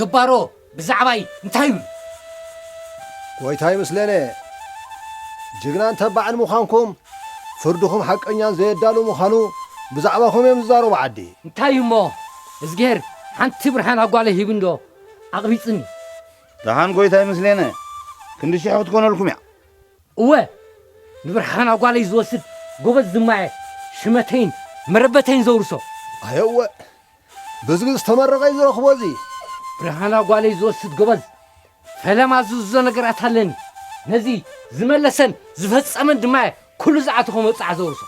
ክባሮ ብዛዕባይ እንታይ ይብል? ጎይታይ ምስለነ፣ ጅግናን ተባዕን ምዃንኩም፣ ፍርድኹም ሓቀኛን ዘየዳሉ ምዃኑ ብዛዕባኹም እዮም ዝዛረቡ ዓዲ። እንታይ እሞ፣ እዝግሄር ሓንቲ ብርሃን ኣጓለ ሂብንዶ ኣቕቢጽኒ? ደሓን ጎይታይ ምስሌነ፣ ክንዲ ሽሕ ክትኮነልኩም እያ። እወ፣ ንብርሃን ኣጓለይ ዝወስድ ጎበዝ ድማ እየ ሽመተይን መረበተይን ዘውርሶ። ኣየወ፣ ብዝጊ ዝተመረቐ እዩ ዝረኽቦ እዚ። ብርሃን ኣጓለይ ዝወስድ ጎበዝ ፈለማ ዝውዝዞ ነገራት ኣለኒ። ነዚ ዝመለሰን ዝፈጸመን ድማ እየ ኩሉ ዝኣተኾ መብጽዓ ዘውርሶ።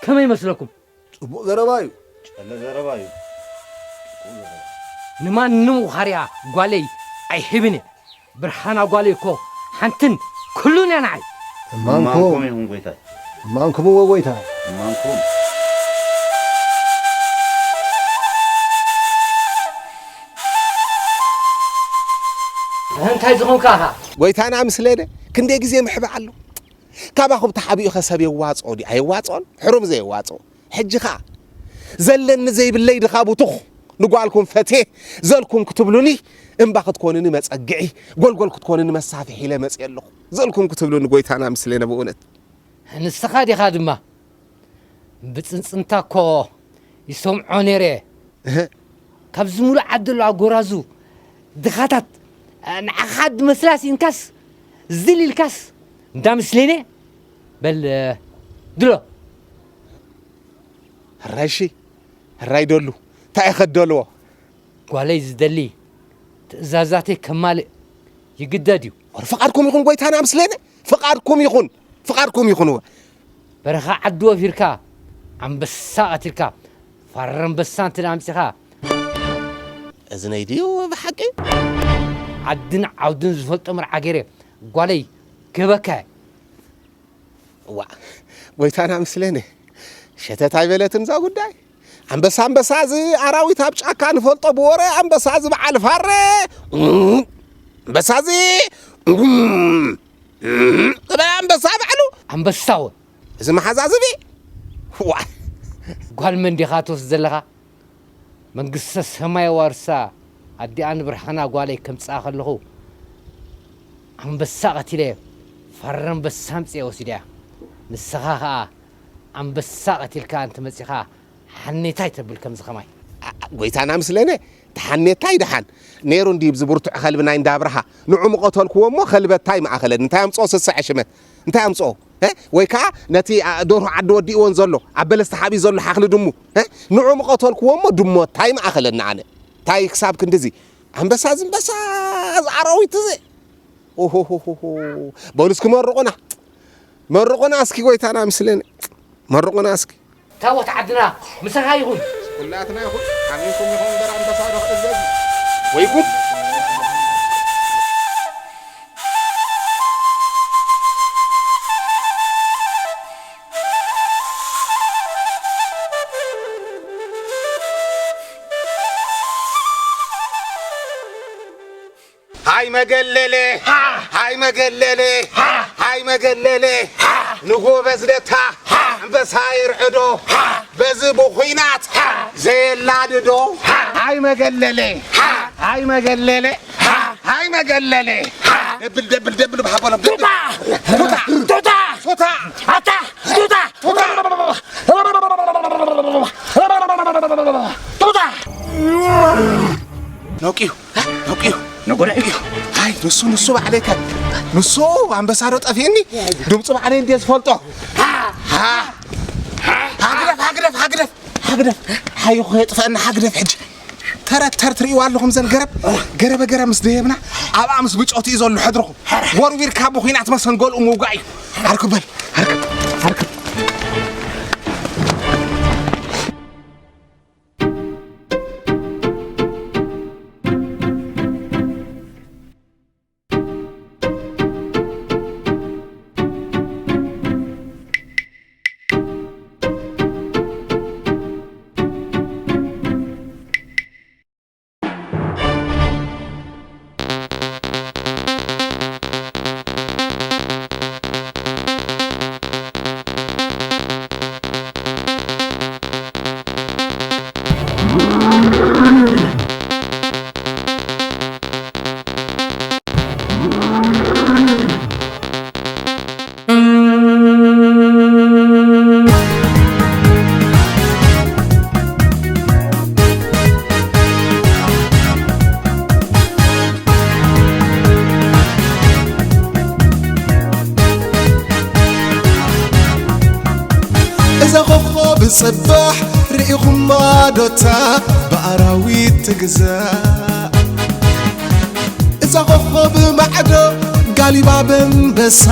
ከመይ ይመስለኩም? ጽቡቕ ዘረባ እዩ። ጨለ ዘረባ እዩ። ንማንም ውኻርያ ጓለይ ኣይህብን እየ። ብርሃና ጓለይ እኮ ሓንትን ኩሉን እያ ንዓይ። እማንኩም እማንኩም ይኹን ጎይታይ። እማንኩም እወ ጎይታይ። እማንኩም። እንታይ ዝኾንካ ኢኻ? ጎይታና ምስለነ ክንደይ ግዜ ምሕባእ ኣሎ። ካባኹም ተሓቢኡ ኸ ሰብ የዋፅኦ ድዩ? ኣየዋፅኦን? ሕሩም ዘየዋፅኦ። ሕጂ ኸኣ ዘለኒ ዘይብለይ ድኻ ብቱኽ ንጓልኩም ፈትየ ዘልኩም ክትብሉኒ እምባ ክትኮንኒ መጸግዒ፣ ጎልጎል ክትኮንኒ መሳፍሒ ኢለ መጽየ ኣለኹ። ዘልኩም ክትብሉኒ ጎይታና ምስሌነ ብእውነት። ንስኻ ዲኻ ድማ ብጽንጽንታ እኮ ይሰምዖ ነይረ። እህ፣ ካብዚ ሙሉእ ዓዲ ኣሎ ኣጎራዙ ድኻታት ንዓኻ ድመስላ ስኢንካስ ዝል ኢልካስ እንዳ ምስሌነ በል ድሎ ሕራይሺ ሕራይ ደሉ እንታይ ኢኸ ደልዎ? ጓለይ ዝደሊ ትእዛዛተይ ከማልእ ይግደድ እዩ። ወር ፍቓድኩም ይኹን ጎይታና ምስሌነ ፍቓድኩም ይኹን ፍቓድኩም ይኹን። እወ በረኻ ዓዲ ወፊርካ ኣንበሳ ቀቲልካ ፋረ ኣንበሳ እንተ ኣምጺኻ። እዝነይ ድዩ ብሓቂ? ዓድን ዓውድን ዝፈልጦ መርዓ ገይረ ጓለይ ገበካ። ዋ ጎይታና ምስሌነ ሸተት ኣይበለትን እዛ ጉዳይ። ኣንበሳ ኣንበሳ እዚ ኣራዊት ኣብ ጫካ ንፈልጦ ብወረ ኣንበሳ እዚ በዓል ፋረ ኣንበሳ እዚ ኣንበሳ ባዕሉ ኣንበሳ ወ እዚ መሓዛ ዝቢ ዋ ጓል መን ዲኻ ትወስድ ዘለኻ? መንግስተ ሰማይ ዋርሳ ኣዲኣ ንብርሃና ጓለይ ከምጽኣ ከለኹ ኣንበሳ ቀቲለ ፋረ ኣንበሳ ኣምጽኤ ወሲደያ። ንስኻ ኸኣ ኣንበሳ ቀቲልካ እንተ መጺኻ ሓኔታይ ተብል ከምዚ ኸማይ። ጎይታና ምስለነ ተሓኔታይ ደሓን ነይሩ እንዲ ብዚ ብርቱዕ ኸልቢ ናይ እንዳብርሃ ንዑ ምቐተልክዎ እሞ ኸልበታይ መኣኸለኒ እንታይ ኣምፅኦ ስስዐ ሽመት እንታይ ኣምፅኦ ወይ ከዓ ነቲ ደርሁ ዓዲ ወዲእዎን ዘሎ ኣብ በለስ ተሓቢኡ ዘሎ ሓኽሊ ድሙ ንዑ ምቐተልክዎ እሞ ድሞ ታይ መኣኸለኒ ኣነ ታይ ክሳብ ክንድዚ ኣንበሳ ዝንበሳ ዝኣራዊት እዚ ኦሆሆሆ በሉ እስኪ መርቑና መርቑና እስኪ ጎይታና ምስለኒ መርቑና እስኪ ታቦት ዓድና ምሳኻ ይኹን። ኩላትና ይኹን ኣሚንኩም ይኹን እምበር ኣንበሳ ዶ ክእዘዝ ወይ ጉድ። ሃይ መገለለ ሃይ መገለለ ሃይ መገለለ ንጎበዝ ለታ ኣንበሳ ይርዕዶ በዚ ብኹናት ዘየላድዶ ሃይ መገለለ ሃይ መገለለ ሃይ መገለለ ደብል ደብል ደብል ብሃበሎም ቱታ ቱታ ቱታ ቱታ ኣታ ቱታ ቱታ ቱታ ነቂዩ ነቂዩ ነጎዳ እዩ ኣይ ንሱ ንሱ ባዕለይ ከ ንሱ ኣንበሳ ዶ ጠፊእኒ ድምፁ ባዕለይ እንድየ ዝፈልጦ ሃ! ሃ! ሃ! ሃግደፍ ሃግደፍ ሃግደፍ ሃግደፍ ሓይኹ የጥፈአና ሃግደፍ ሕጂ ተረተር ትርእይዋ ኣለኹም ዘን ገረብ ገረበ ገረብ ምስ ደየብና ኣብኣ ምስ ብጮት እዩ ዘሎ ሕድርኹም ወርዊርካ ብኹናት መሰንገልኡ ምውጋእ እዩ ኣርክበል ኣርክብ ኣርክብ ጽባሕ ርኢኹማ ዶታ ብኣራዊት ትግዛእ? እዛ ኮኾብ ማዕዶ ጋሊባ በንበሳ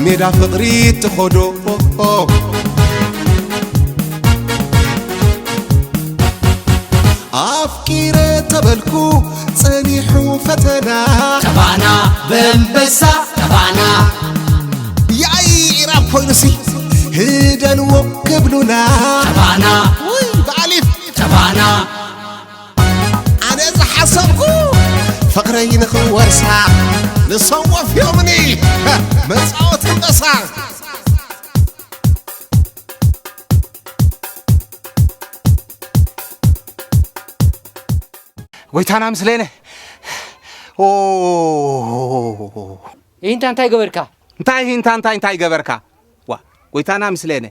ሜዳ ፍቕሪ ትኸዶ። ኣፍቂረ ተበልኩ ጸኒሑ ፈተና። ተባና በንበሳ ተባና። ያይ ኢራብ ኮይኑሲ ህደንዎ ክብሉና። ተባና ውይ ብኣሊፍ ተባና። ኣነ ዝሓሰብኩ ፍቕረይ ንኽወርሳ ንሶም ወፍዮምኒ መጻወቲ ኣንበሳ። ጎይታና ምስሌነ። ኦ። ኢንታ እንታይ ገበርካ? እንታይ ኢንታ እንታይ እንታይ ገበርካ? ዋ፣ ጎይታና ምስሌነ።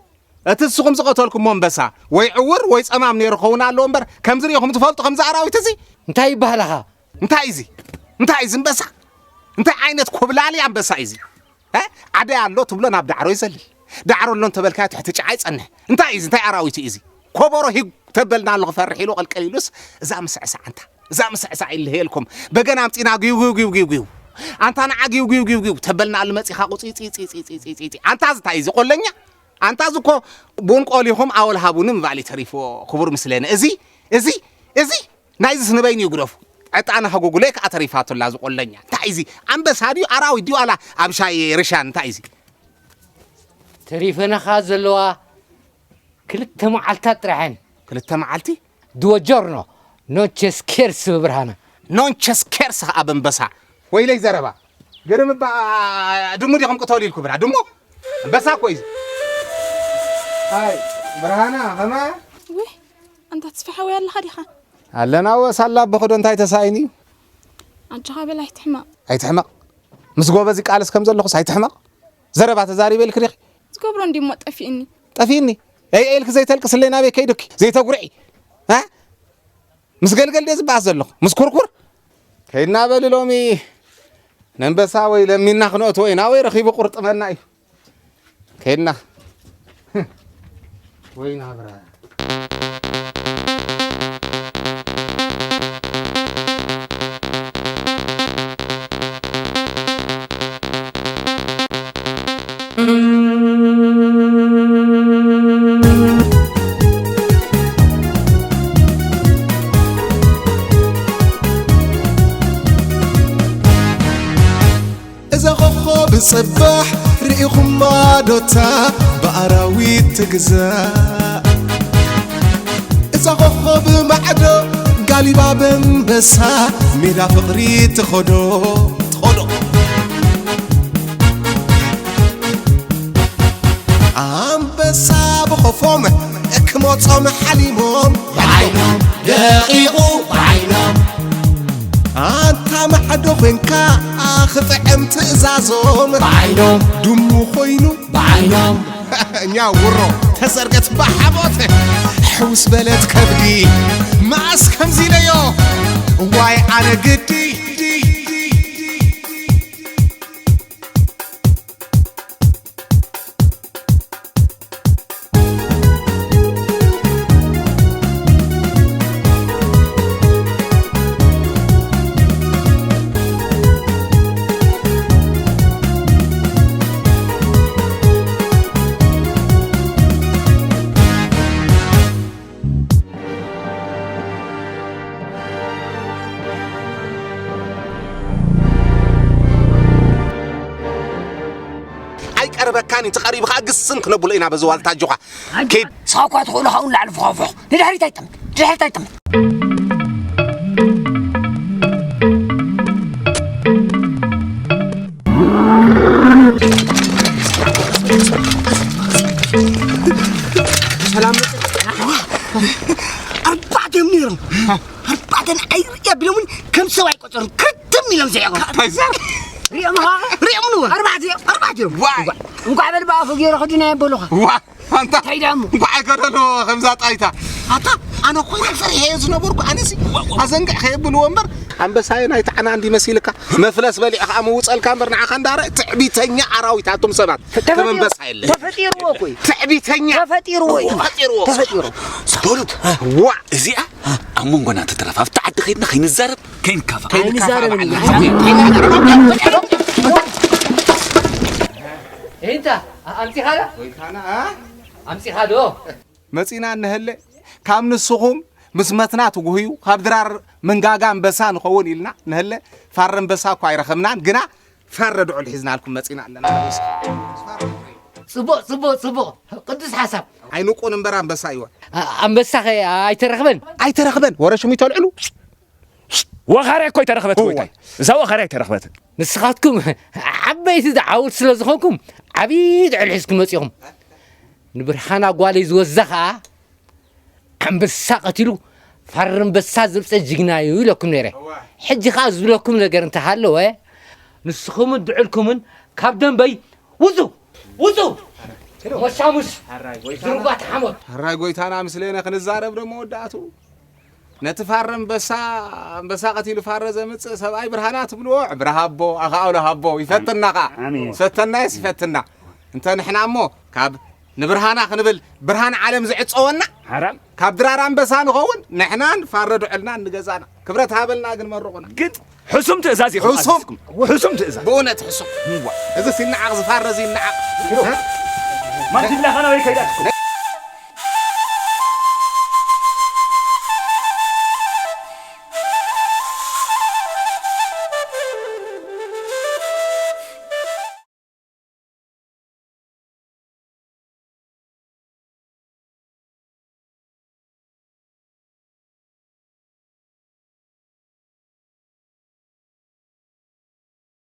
እቲ ንስኹም ዝቐተልኩሞ ኣንበሳ ወይ ዕውር ወይ ጸማም ነይሩ ክኸውን ኣለዎ እምበር፣ ከምዚ ርኢኹም ትፈልጡ ከምዚ ኣራዊት እዚ? እንታይ ይበሃላኻ? እንታይ እዚ? እንታይ እዚ ኣንበሳ? እንታይ ዓይነት ኮብላሊ ኣንበሳ እዩ እዚ? እ? ዓደይ ኣሎ ትብሎ ናብ ዳዕሮ ይዘልል። ዳዕሮ ኣሎ እንተበልካዮ ትሕቲ ጭዓ ይጸንሕ። እንታይ እዩ እዚ? እንታይ ኣራዊት እዩ እዚ? ኮቦሮ ሂግ ተበልና ኣሎ ክፈርሕ ኢሉ ቀልቀል ኢሉስ እዛ ምስዕሳዕ ኣንታ። እዛ ምስዕሳዕ ይልህየልኩም። በገና ኣምጺና ጊው ጊው ጊው ጊው ጊው። ኣንታ ንዓ ጊው ጊው ጊው ጊው ተበልና ኣሎ መጺኻ ቁጺ ጺ ጺ ጺ ጺ ጺ ጺ ጺ። ኣንታ እዚ እንታይ እዩ እዚ ቆለኛ? ኣንታ እዚ እኮ ቡን ቆሊኹም ኣወል ሃቡኒ ምባል እዩ ተሪፍዎ ክቡር ምስሌነ። እዚ እዚ እዚ ናይዚስ ንበይኑ ይግደፉ። ዕጣነ ከጉጉለ ከኣ ተሪፋቶ ኣላ ዝቆለኛ። እንታይ እዚ ኣንበሳ ድዩ ኣራዊት ድዩ ኣላ ኣብ ሻይ ርሻን እንታይ እዚ? ተሪፈናኻ ዘለዋ ክልተ መዓልታት ጥራሕን። ክልተ መዓልቲ? ዱወ ጆርኖ ኖቸስ ኬርስ ብብርሃነ። ኖንቸስ ኬርስ ከኣ በንበሳ። ወይለይ ዘረባ። ግርም እባ ድሙ ዲኹም ቅተሉ ኢልኩ ብላ ድሙ? ኣንበሳ እኮ እዩ። ኣይ ብርሃና ኸማ? ውይ ኣንታ ተስፋ ሓወይ ኣለኻ ዲኻ? ኣለና ወ ሳላ ኣቦ ኸዶ እንታይ ተሳኢኑ እዩ? ኣጆኻ በል ኣይትሕመቕ። ኣይትሕመቕ። ምስ ጎበዝ ይቃለስ ከም ዘለኹስ ኣይትሕመቕ። ዘረባ ተዛሪበ ኢልክ ዲኺ? ዝገብሮ እንዲሞ ጠፊእኒ። ጠፊእኒ? ኤይ ኤልክ ዘይተልቅስለይ ናበይ ከይዱኪ? ዘይተጉርዒ? እ? ምስ ገልገል ድየ ዝበኣስ ዘለኹ? ምስ ኩርኩር? ከይድና በሊ ሎሚ ነንበሳ ወይ ለሚንና ክነእትዎ ኢና ወይ ረኺቡ ቁርጥመና እዩ። ከይድና። ወይ ናብራ። እዛ ኾኾብ ጽባሕ ርኢኹማ ዶታ ብኣራዊት ትግዛእ? እዛ ኾኾብ ማዕዶ ጋሊባ በንበሳ ሜዳ ፍቕሪ ትኸዶ ትኸዶ። ኣንበሳ ብኸፎም ክሞጾም ሓሊሞም ብዓይኖም ደቂቑ ብዓይኖም። ኣንታ ማዕዶ ኮንካ ክጥዕም ትእዛዞም ብዓይኖም። ድሙ ኮይኑ ብዓይኖም። እኛ ውሮ ተዘርገት ብሓቦት ሕውስ በለት ከብዲ። መኣስ ከምዚ ኢለዮ ዋይ ኣነ ግዲ። ኣይቀርበካን እዩ፣ እንተቐሪቡ ኸዓ ግስን ክነብሎ ኢና በዚ ዋልታ ኣጆኻ። ኣጆኻ። ኬድ። ንስኻ እኳ ትኽእሎ ካብኡ ንላዕሊ ፍኾፍሕ። ንድሕሪት ኣይጠምት፣ ንድሕሪት ኣይጠምት። ሰላም። ኣርባዕተ እዮም ነይሮም። ኣርባዕተ ንዓይ ርእያ ቢሎምን ከም ሰብ ኣይቆጸሩን። ክርትም ኢሎም ስሒቖም። እንታይ ዘር? ሪኦም ኸዓ? ሪኦም ንወ። ኣርባዕተ እዮም፣ ኣርባዕተ እዮም። ዋይ። እንቋዕ፣ እንቋዕ በል ብኣፉ ገይሩ ክድና የበሉኻ። ዋ፣ ኣንታ እንታይ ደኣ እሞ? እንቋዕ ኣይገደሎ ከምዛ ጣይታ። ኣታ፣ ኣነ ኮይነ ፈሪሐዮ ዝነበርኩ ኣነሲ ኣዘንግዕ ከየብልዎ እምበር ኣንበሳየ ናይ ጣዕና እንዲ መሲልካ መፍለስ በሊዕ ከዓ ምውፀልካ እምበር ንዓኻ እንዳረ ትዕቢተኛ ኣራዊት ኣቱም ሰባት ከም ኣንበሳ የለ ተፈጢርዎ እኮ እዩ። ትዕቢተኛ ተፈጢርዎ እዩ። ተፈጢርዎ ተፈጢሩ። በሉት። ዋ እዚኣ ኣብ መንጎና ተተረፍ ኣብቲ ዓዲ ከይድና ከይንዛረብ ከይንካፋ ኣይንዛረብን ኢና። እንታ ኣምፂኻ ዶ ኣምፂኻ ዶ መፂና እንሀለ ካብ ንስኹም ምስ መትና ትጉህዩ ካብ ድራር መንጋጋ ኣንበሳ ንኸውን ኢልና ንሀለ ፋረ ኣንበሳ እኳ ኣይረኸብናን ግና ፋረ ድዑል ሒዝናልኩም መፂና ኣለና። ፅቡቕ ፅቡቕ ፅቡቕ ቅዱስ ሓሳብ። ኣይንቁን እምበር ኣንበሳ ይወ ኣንበሳ ኸ ኣይተረኽበን? ኣይተረኽበን ወረ ሽሙ ይተልዕሉ ወኻርያ እኮ ኣይተረኽበት ጎይታይ። እዛ ወኻርያ ኣይተረኽበትን። ንስኻትኩም ዓበይቲ ዝዓውት ስለ ዝኾንኩም ዓብዪ ድዕል ሒዝኩም መፂኹም። ንብርሃን ኣጓለይ ዝወዛ ኸዓ ኣንበሳ ቀቲሉ ፋር ኣንበሳ ዘምፀ ጅግና እዩ ኢለኩም ነይረ። ሕጂ ኸዓ ዝብለኩም ነገር እንተሃለወ ንስኹምን ድዕልኩምን ካብ ደንበይ ውፁ ውፁ። ሞሻሙሽ ዝርጓት ሓሞት። ሕራይ ጎይታና ምስሌነ ክንዛረብ ዶ መወዳእቱ ነቲ ፋረ ኣንበሳ ኣንበሳ ቀቲሉ ፋረ ዘምፅእ ሰብኣይ ብርሃና ትብልዎ ዕብረ ሃቦ ኣኻእሎ ሃቦ ይፈትና ኸዓ ሰተናየስ ይፈትና እንተ ንሕና እሞ ካብ ንብርሃና ክንብል ብርሃን ዓለም ዝዕፀወና ካብ ድራር ኣንበሳ ንኸውን ንሕናን ፋረ ድዕልናን ንገዛና ክብረት ሃበልና ግን መርቑና ግጥ ሕሱም ትእዛዝ ኢኹም ኣዚዝኩም። ሕሱም ትእዛዝ። ብእውነት ሕሱም። እዚ ሲናዓቕ ዝፋረ እዚ ይናዓቕ ማጅላኻ ናበይ ከይዳትኩም?